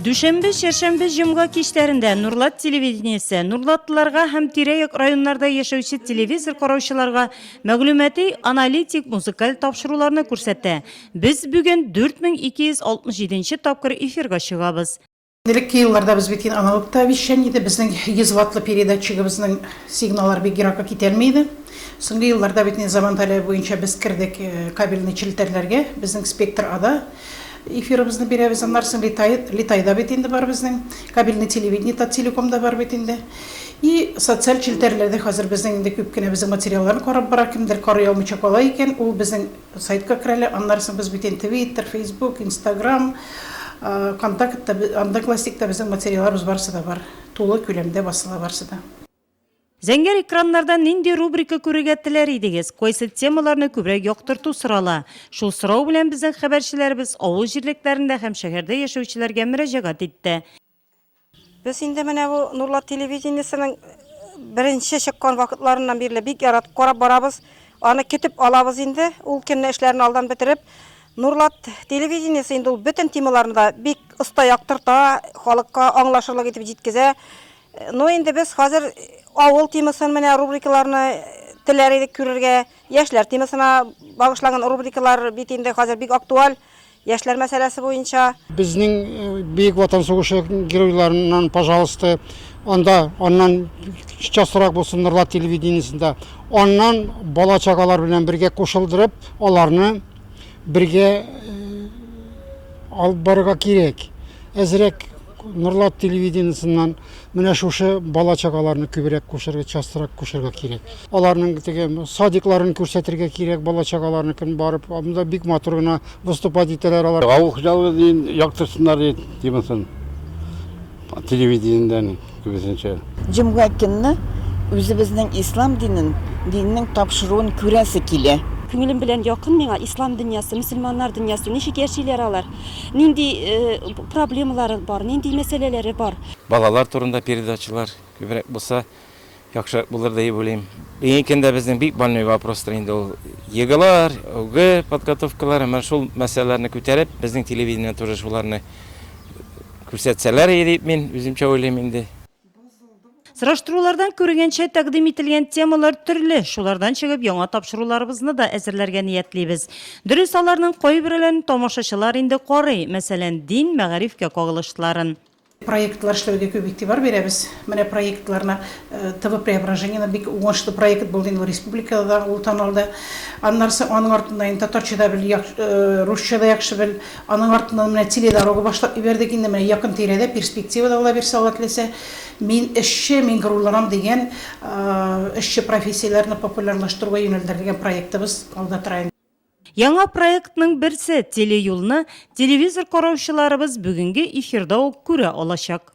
Дүшәмбе, чәршәмбе, җомга кичләрендә Нурлат телевидениесе нурлатлыларга һәм тирә-як районнарда яшәүче телевизор караучыларга мәгълүмати, аналитик, музыкаль тапшыруларны күрсәтә. Без бүген 4267 нче тапкыр эфирга чыгабыз. Элекке елларда без бит инде аналогта вещание иде, безнең 100 ваттлы передатчигыбызның сигналлары бик еракка китәлми иде. Соңгы елларда бит инде заман таләбе буенча без кердек кабельный челтәрләргә, безнең спектр ада эфирыбызны бирәбез. Аннары соң Литай, Литайда бит инде бар безнең, кабельный телевидение Таттелеком да бар бит инде. И социаль челтәрләрдә хәзер безнең инде күп кенә безнең материалларны карап бара, кемдер карый алмыйча кала икән, ул безнең Сайтка керәләр, аннары соң без бит инде Твиттер, Фейсбук, Инстаграм, Контактта, Одноклассникта безнең материалларыбыз барысы да бар. Тулы күләмдә басыла барысы да. Зәңгәр экраннарда нинди рубрика күрергә теләр идегез? Кайсы темаларны күбрәк яктырту сорала? Шул сорау белән безнең хәбәрчеләребез авыл җирлекләрендә һәм шәһәрдә яшәүчеләргә мөрәҗәгать итте. Без инде менә бу Нурлат телевидениесенең беренче чыккан вакытларыннан бирле бик яратып карап барабыз. Аны көтеп алабыз инде, ул көнне эшләрне алдан бетереп. Нурлат телевидениесе инде ул бөтен темаларны да бик оста яктырта, халыкка аңлашырлык итеп җиткезә. Ну инде без хәзер авыл темасын менә рубрикаларны теләр идек күрергә. Яшьләр темасына багышланган рубрикалар бит инде хәзер бик актуаль. Яшьләр мәсьәләсе буенча. Безнең Бөек Ватан сугышы геройларыннан, пожалуйста, анда, аннан частрак булсын Нурлат телевидениесендә. Аннан бала-чагалар белән бергә кушылдырып, аларны бергә алып барырга кирәк. Әзрәк Нурлат телевидениесеннән менә шушы бала-чагаларны күбрәк кушырга, частрак кушырга кирәк. Аларның теге садикларын күрсәтергә кирәк, бала-чагаларныкын барып, анда бик матур гына выступать итәләр алар. Авыл хуҗалыгы дин яктырсыннар ди темасын телевидениедән күбесенчә. Җомга көнне үзебезнең ислам динен, диннең тапшыруын күрәсе килә. Күңелем белән якын миңа ислам дөньясы, мөселманнар дөньясы, ничек яшиләр алар, нинди проблемалары бар, нинди мәсьәләләре бар. Балалар турында передачалар күбрәк булса, яхшырак булыр дип уйлыйм. Бүгенге көндә безнең бик больной вопростыр инде ул ЕГЭлар, ОГЭ подготовкалары, менә шул мәсьәләләрне күтәреп, безнең телевидение тоже шуларны күрсәтсәләр иде дип мин үземчә уйлыйм инде. Сораштырулардан күренгәнчә, тәкъдим ителгән темалар төрле, шулардан чыгып яңа тапшыруларыбызны да әзерләргә ниятлибез. Дөрес, аларның кайберләрен тамашачылар инде карый, мәсәлән, дин, мәгарифкә кагылышларын. Проектлар эшләүгә күп игътибар бирәбез. Менә проектларны ТВ-преображениены бик уңышлы проект булды инде ул республикада да ул танылды. Аннарысы аның артыннан инде татарча да бел, русча да яхшы бел. Аның артыннан менә теледорога башлап ибәрдек инде менә якын тирәдә перспективада ала бирсә Алла теләсә. Мин эшче, мин горурланам дигән эшче профессияләрне популярлаштыруга юнәлдерелгән проектыбыз алда тора инде. Яңа проектның берсе, телеюлны телевизор караучыларыбыз бүгенге эфирда ук күрә алачак.